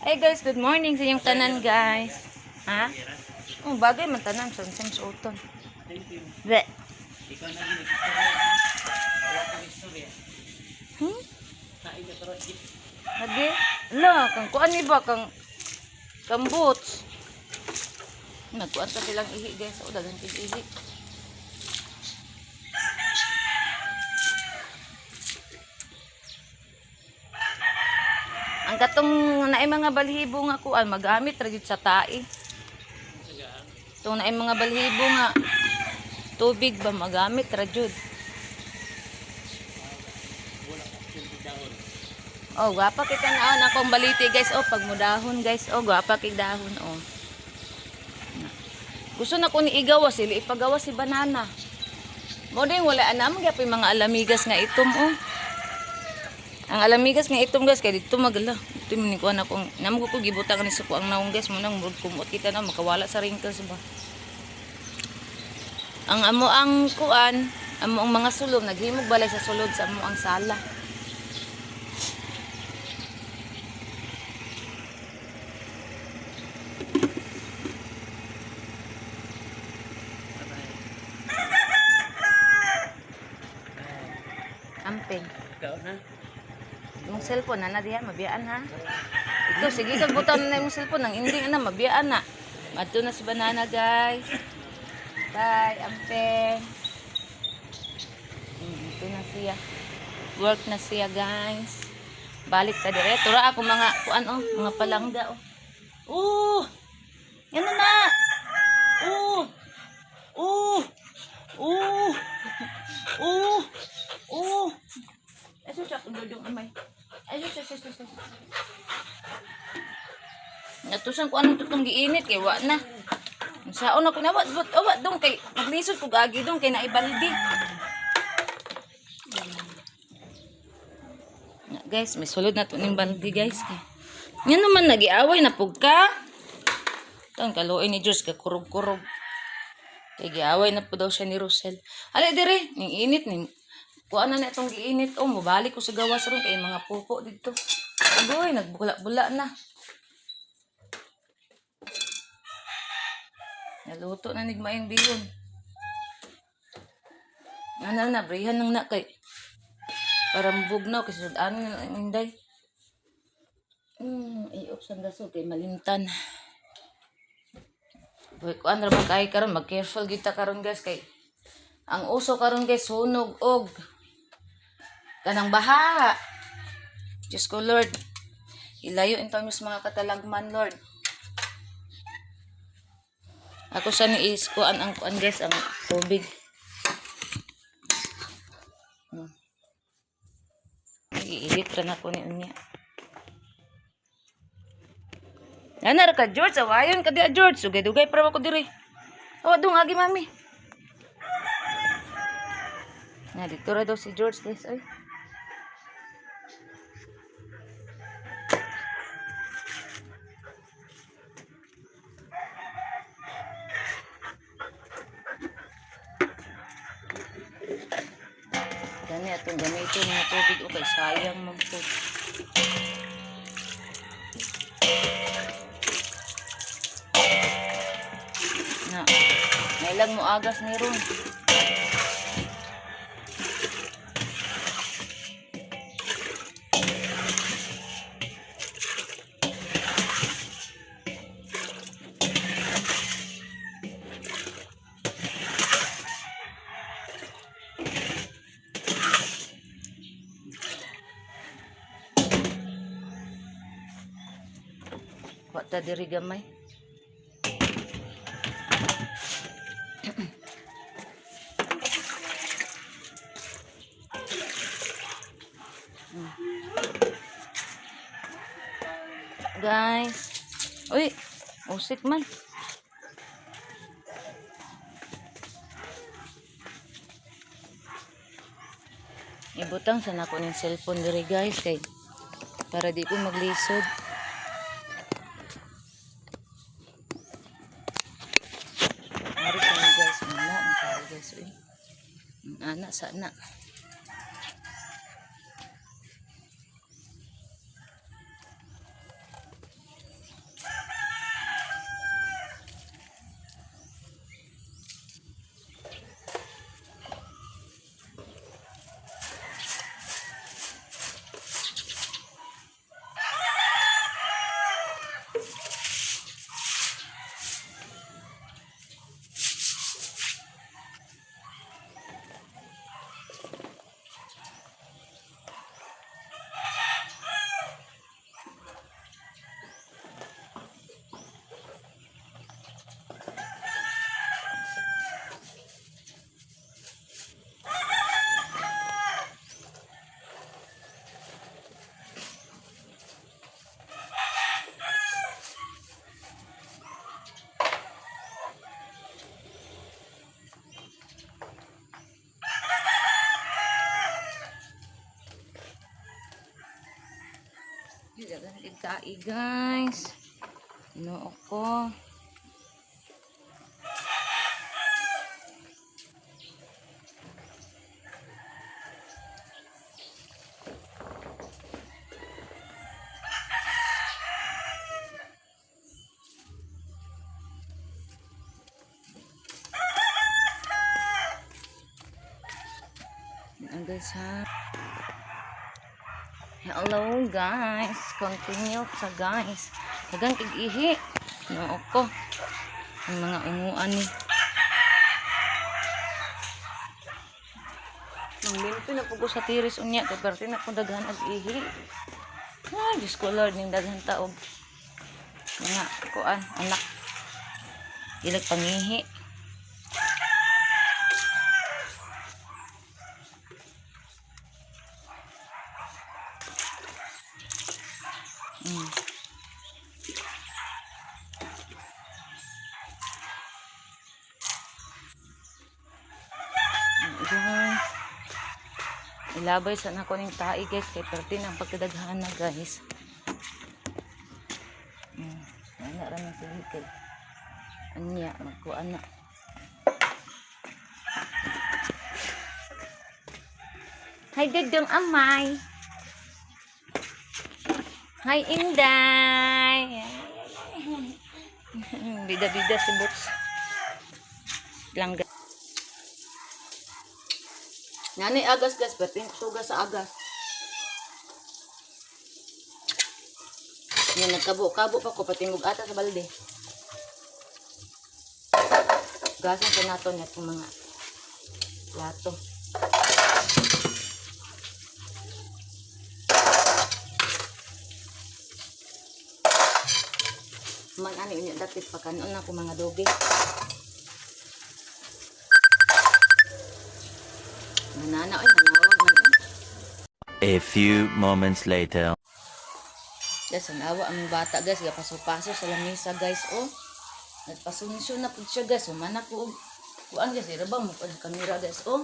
Hey guys, good morning sa inyong tanan, guys. Ha? Oh, bagay man tanan sa unsang suoton. Thank you. Bleh. Ikaw na din istorya. Wala kang istorya. Hmm? Kain na pero Lagi? Ala, kang kuan ni ba kang kang boots. Nagkuan sa silang ihi, guys. Oh, daghan kay ihi. Ang katong naay mga balhibo nga kuan magamit ra gyud sa tae. Itong naay mga balhibo nga tubig ba magamit ra jud. wala ka silbi dahon. Oh, gwapa kita na oh, akong baliti, guys. Oh, pag mudahon, guys. Oh, gwapa kay dahon oh. Gusto na ko ni igawas, sila ipagawas si banana. Mo din wala ana man gyapon mga alamigas nga itom oh. Ang alamigas nga itom, guys, kay dito magala. Dito man ni kuan akong namo ko gibutang ni sa kuang naong, guys, mo nang murag kumot kita na makawala sa wrinkles ba. Ang amo ang kuan, amo ang mga sulod naghimog balay sa sulod sa amo ang sala. Amping. Ikaw na. Imong cellphone na na diha mabiyaan ha. Ikaw sige kag butang na imong cellphone ang ending na mabiyaan na. Madto na si banana, guys. Bye, amping. Ito na siya. Work na siya, guys. Balik ta dire. Tura ako mga kuan oh, mga palangga oh. Oh! Yan na na. Oh! Oh! Oh! Oh! Oh! Ay, sus, akong dudong amay. Ay, sus, sus, sus, sus. Natusan ko anong tutong giinit kay wa na. Ang Saon ako na wa, wa, wa dong kay maglisod ko gagi dong kay naibaldi. Na, guys, may sulod na to ning baldi, guys, kay. Nga naman nagiaway na pug ka. Tan kaluoy ni Diyos ka kurog-kurog. Kay giaway na po daw siya ni Rosel. Ali dire, ning init ning kuan na na itong giinit oh, mobalik ko sa gawas ron kay mga pupo dito. Agoy, nagbula-bula na. Naluto na nigmayong bihon. Ano na, brihan nang na kay para mabugnaw kasi sudan na ang inday. Iop sa daso kay malimtan. Boy, kuan ra man kay karon, mag-careful kita karon, guys, kay ang uso karon, guys, sunog og kanang baha. Diyos ko Lord, ilayo intaw sa mga katalagman, Lord. Ako sa ni is kuan ang kuan, guys, ang tubig. Iilit ra na ko ni unya. Ana ra ka, George, awayon ka diha, George. Dugay-dugay para ko diri. Oh, dong agi mami. Na dito ra daw si George, guys, ay. Gani atong gamiton nga tubig o kay sayang man po. Na, nailang mo agas ni ron. Wa ta diri gamay. Guys. Uy, usik man. Ibutang sana ko ning cellphone diri, guys, kay para di ko maglisod. Mari sa ni, guys, muna ang tayo, guys, uy. Ana sana. Dagan kay guys. Ginoo ko. Yan guys ha. Hello guys, continue sa guys. Dagan kag ihi. Ginoo ko. Ang mga unguan ni. Manglimpi na po ko sa tiris unya kay perti na ko daghan ag ihi. Ay, Diyos ko Lord, ning daghan taog. Mga kuan, anak. Ilag pangihi. Guys. Ilabay sa nako ning tae guys kay perti na ang pagkadaghan na guys. Ana ra man sige kay anya magkuan na. Hi Dudong Amay. Hi Inday. Bida-bida si Boots. Langga. Nanay agas gas, pati suga sa agas. Yan, nagkabo-kabo pa ko, pati ata sa balde. Gasan sa nato niya itong mga plato. Man, ano yun, dapit pa kanon na ako mga dogi. Manana, ay, manawag man. Ay. A few moments later. Guys, ang awa ang bata guys, gapaso-paso sa lamesa guys, oh. Nagpasunsyon na pud siya guys, humana ko og kuan guys, ira ba mo kuan kamera guys, oh.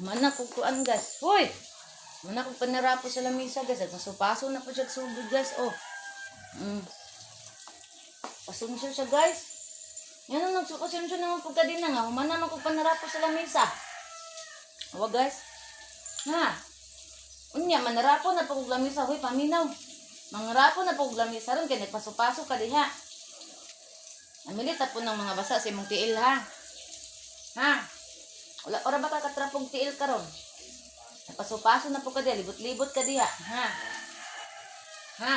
Humana ko kuan guys. Hoy. Humana ko panarapo sa lamesa guys, nagpaso-paso na pud siya sugod guys, oh. Pasunsyon siya guys. Yan ang nagsukusunsyon naman pagka din na nga, humana man ko panarapo sa lamesa. Awa guys. Ha. Unya, manarapo na pag lamesa, hoy, paminaw. Mangrapo na pag lamesa ron kay nagpaso-paso ka diha. Amilit po ng mga basa sa imong tiil ha. Ha? Wala ora ba ka katrapog tiil karon? Nagpaso-paso na po ka diha, libot-libot ka diha, ha? Ha?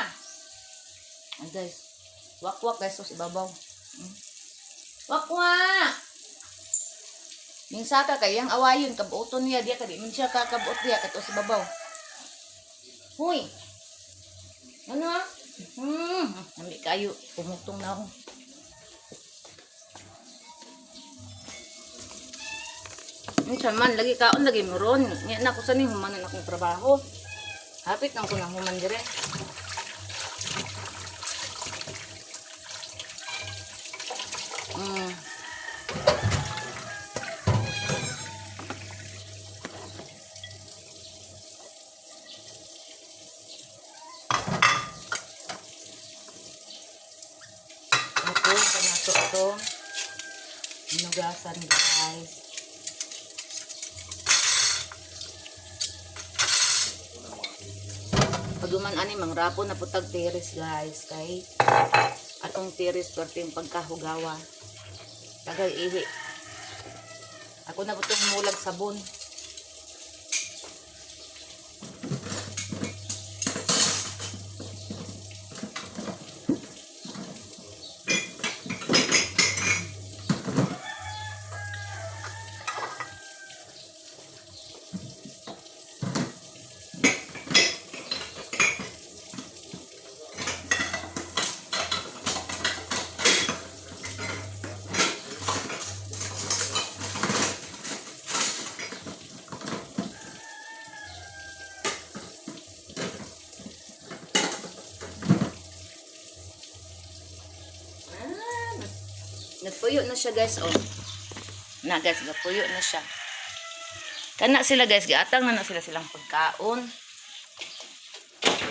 Ay guys, wakwak guys sos ibabaw. Wakwak! Minsa ka kay yang awayon kabuoton niya diya kadi man siya kakabuot diya kato sa babaw. Huy. Ano ah? Nami kayo, pumutong na ako. Minsan man, lagi kaon, lagi meron. Nga na ko sa ni, humanan akong trabaho. Hapit nang ko nang human dire. Ako, panato to. Hinugasan, guys. Paguman ani mangrapo na putag tiris guys kay atong tiris perting pagkahugawa. Tagay ihi. Ako na putong mulag sabon. Ah, nagpuyo na siya guys oh. Na guys, nagpuyo na siya. Kana sila guys, giatang na na sila silang pagkaon.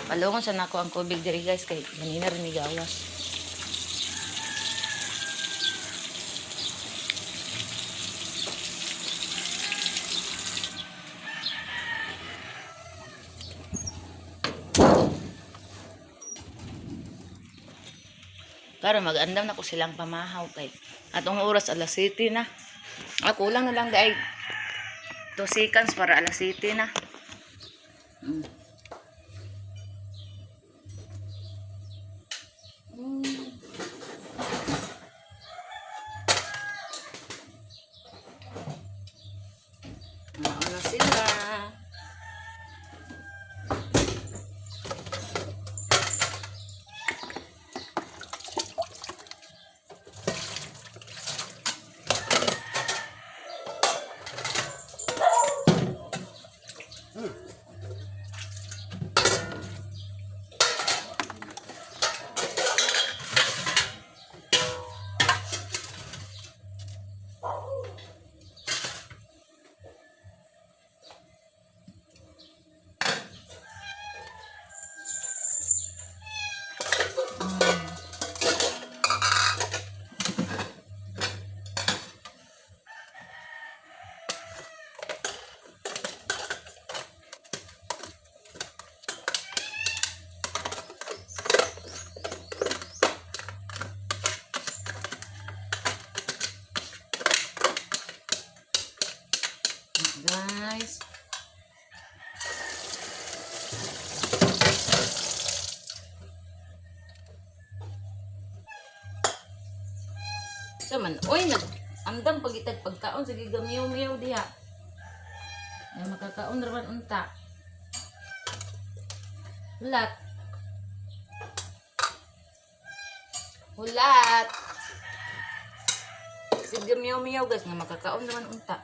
Palungon sa nako ang tubig diri, guys, kay ganina rin ni gawas. Karon mag-andam na ko silang pamahaw kay atong oras alas 7 na. Ako kulang na lang dai 2 seconds para alas 7 na. Mauna sila. Guys. Sa man, oy, nag andam pagitag pagkaon sige gamiyaw-miyaw diha. Ay makakaon ra man unta. Hulat. Hulat. Sige miyaw-miyaw, guys, nga makakaon naman unta.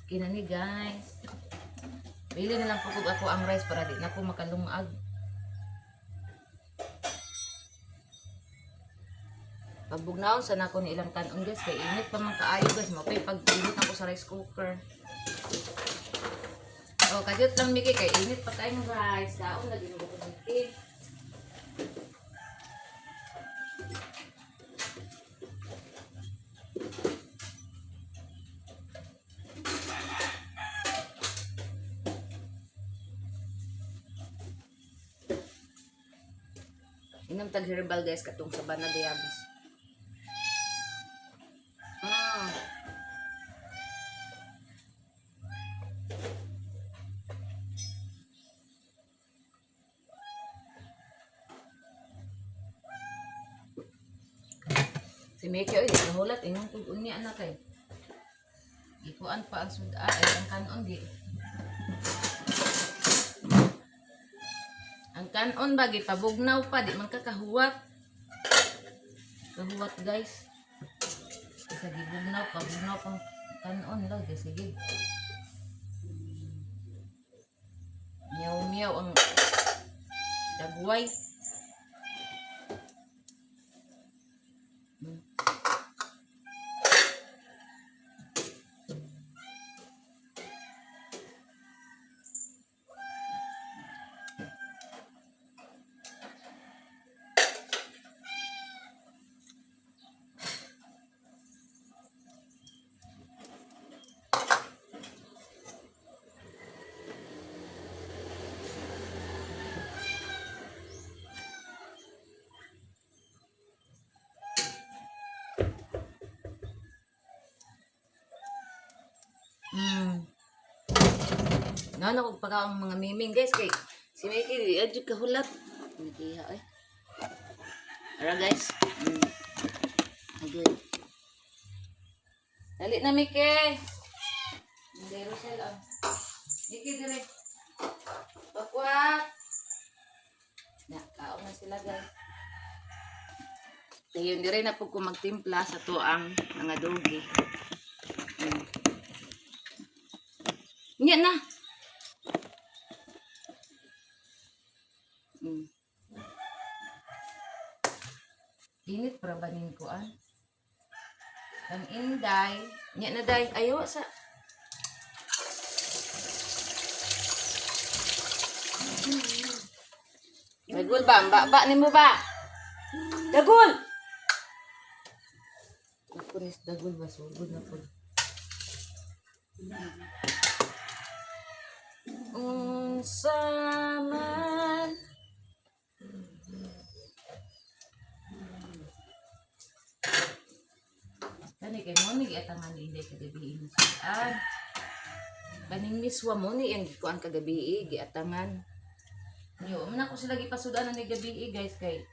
Kinani, guys. Pili na lang po kog ako ang rice para di na ko makalungag. Pagbugnaon sa nako ni ilang kanon, guys, kay init pa man kaayo, guys, mapay pag init ako sa rice cooker. Oh, kadyot lang Miki kay init pa tayo ng rice. Daon lagi mo ko Miki. Inom tag herbal, guys, katong sa bana diabas. Ah. Si Miki, oy, di nahulat. Inong kog unya na kay. Ikuan pa ang suda, ay ang kanon di. Ang kanon ba, gipabugnaw pa, di man ka kahuwat. Kahuwat, guys. Isa gibugnaw, pabugnaw pang kanon lang. Sige. Miyaw miyaw ang dagway. Naon ako pagkaong mga miming guys kay si Mikey di adyo kahulat. Nagiha ay. Ara guys. Agoy. Dali na Mikey. Hindi Rosel ah. Mikey dire. Bakwat. Na, kaon na sila guys. Dayon dire na pud ko magtimpla sa tuang mga dogi. Nya na. Init para banin ko ah. Ang inday, nya na day ayo sa. Dagul ba? Ba, ba nimo ba? Dagul! Ako nis dagul ba? Sugod na po. Unsa man. Kani kay mo ni giatangan ni Inday kagabi ni siyan. Kaning miswa mo ni ang gikuan kagabi giatangan. Yo, man ako sila gipasudan ni gabi guys kay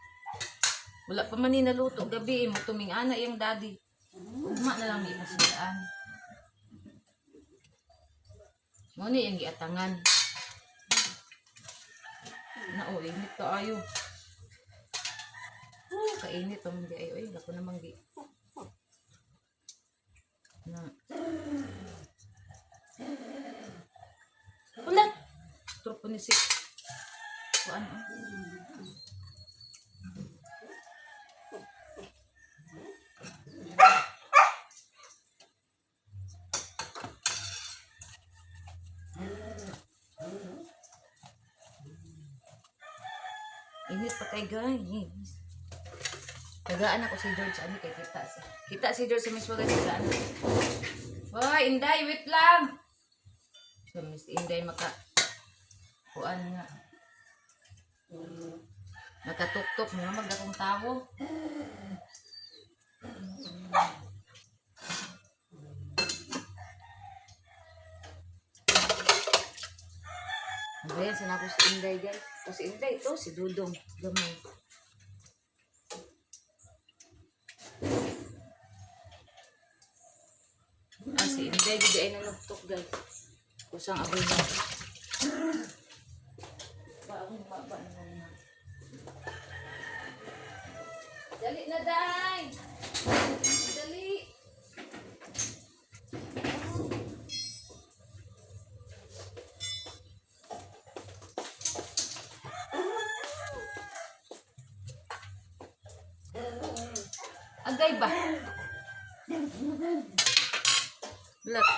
wala pa man ni naluto gabi mo tuming ana iyang daddy. Ugma na lang ni ipasudan. Mo ni ang giatangan. Na oh, init kaayo. Oh, kainit pa man di ayo ay ako namang gi. Na. Wala. Tropo ni si kuan oh. Init pa kay guys. Tagaan ako si George ani kay kita si. Kita si George sa mismo guys tagaan. Hoy, Inday, wait lang. So Miss Inday maka kuan nga. Nakatuktok mo mag akong tawo. Ayan, sana ko si Inday, guys. O si Inday, ito, si Dudong. Gamay. Ah, si Inday, di ay nanuktok, guys. Kusang agoy na. Ba, ako, ba, ba, na, na. Dali na, Day! Dali! Agay ba? Look.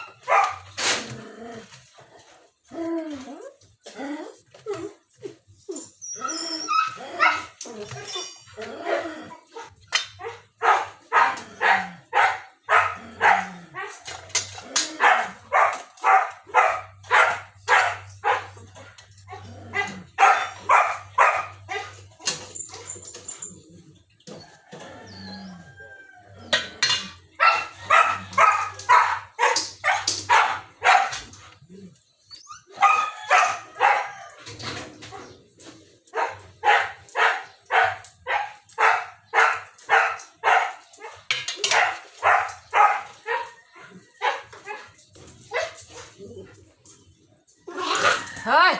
Hoy!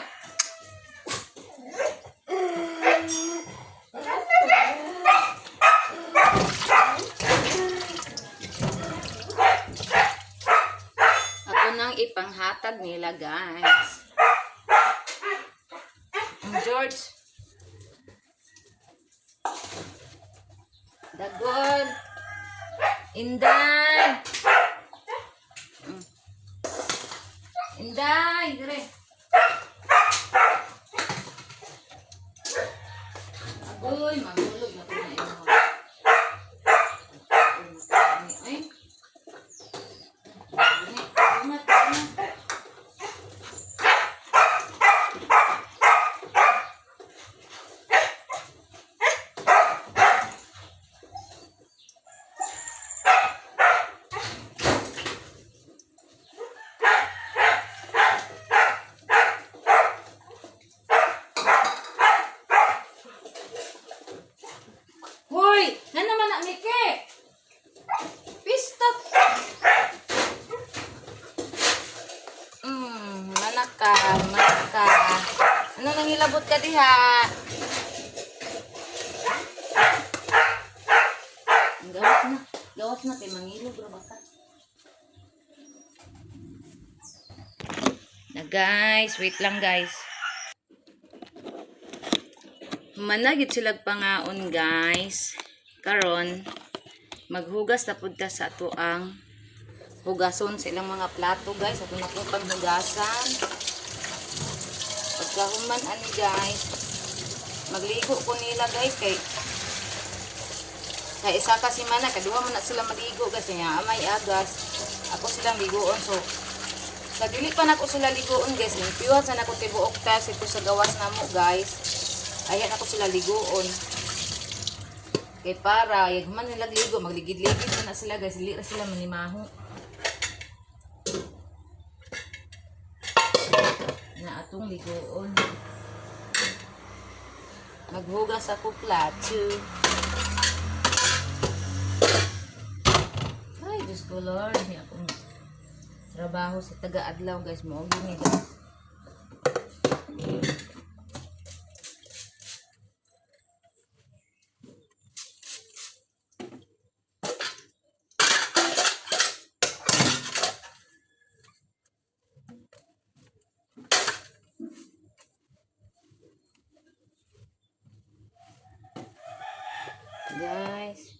Ako nang ipanghatag nila, guys. Ang George. Dagol. Inday. Inday, dire. Agoy, mahulog na ko na imo. Ay. Ingat, ingat. Labot ka diha. Ang gawas na. Gawas na kay mangilog ra ba ka? Na guys, wait lang guys. Managit sila pangaon guys. Karon maghugas na pud ta sa ato ang hugason sa ilang mga plato guys. Ato na po paghugasan. Pagkahuman ani guys, magligo ko nila guys kay kay isa ka semana kaduha man na sila maligo guys nya amay agas ako silang liguon. So sa dili pa nako sila liguon guys, limpyuhan sa nako tibuok tiles ito sa gawas namo guys. Ayan ako sila liguon. Kay para yagman nila ligo, magligid-ligid man na sila guys, dili ra sila manimaho. Na atong liguon. Maghugas ako plato. Ay, Diyos ko Lord, ni akong trabaho sa taga-adlaw guys, mo gini guys. Guys.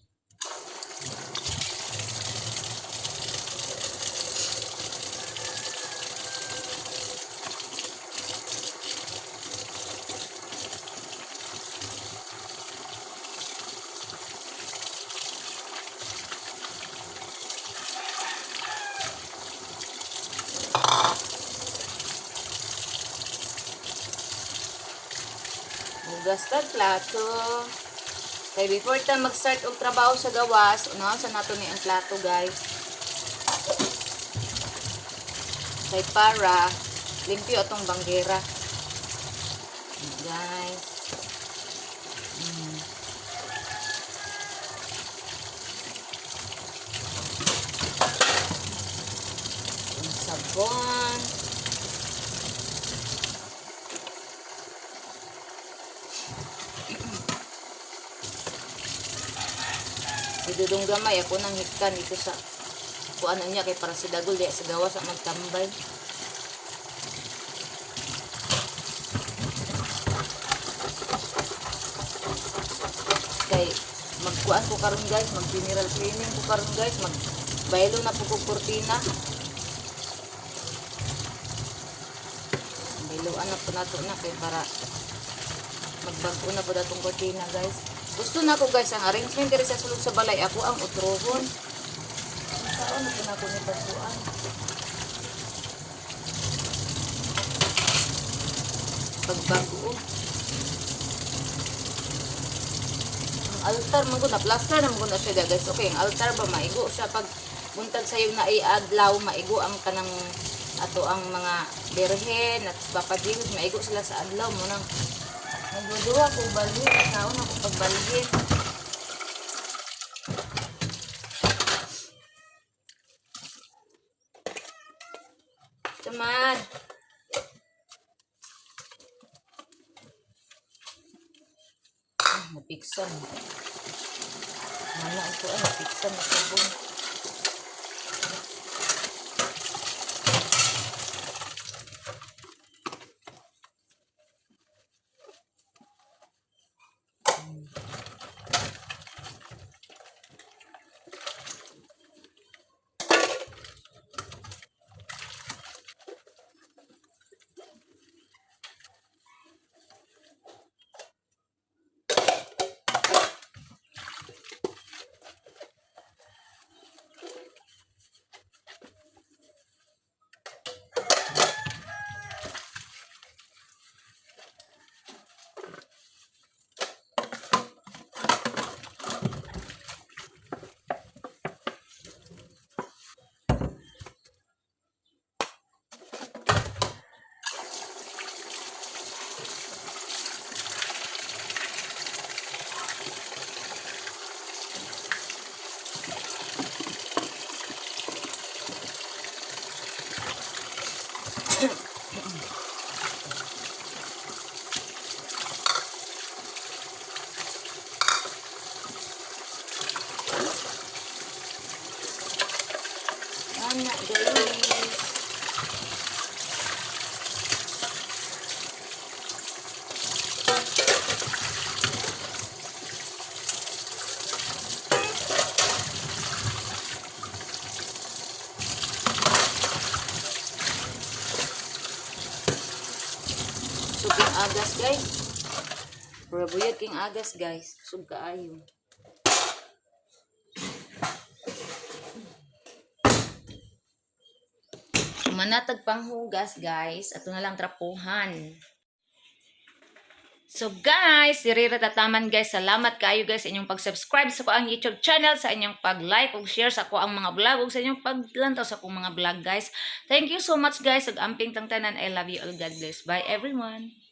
Hugas tag plato. Kay before ta mag-start og trabaho sa gawas, unahon sa nato ni ang plato, guys. Kay para limpyo atong banggera. Guys. Ang sabon. Si Dudong Gamay, ako nang hiktan dito sa kuan niya kay para si Dagol diya sa gawas ang magtambay. Kay magkuan ko karon guys, mag general cleaning ko karon guys, mag baylo na po ko kurtina. Bayloan na po nato na kay para magbag-o na po datong kurtina guys. Gusto na ko guys ang arrangement diri sa sulod sa balay ako ang utrohon. Saan na po na ako ni pagkuan? Pagbag-o. Ang altar man gud na plaster na man gud na siya guys. Okay, ang altar ba maigo siya pag buntag sayo na iadlaw maigo ang kanang ato ang mga birhen at papadihot maigo sila sa adlaw mo nang nagduduwa ko balhin kaon ako pagbalhin. Tamad. Ah, napiksan. Mana ako ay napiksan na sabon. Guys. Pero buyag king agas, guys. Kusog kaayo. Manatag panghugas, guys. Ato na lang trapuhan. So guys, diri ra tataman, guys. Salamat kaayo, guys, sa inyong pag-subscribe sa akoang YouTube channel, sa inyong pag-like ug share sa akoang mga vlog ug sa inyong paglantaw sa akong mga vlog, guys. Thank you so much, guys. Ug amping tang tanan. I love you all. God bless. Bye, everyone.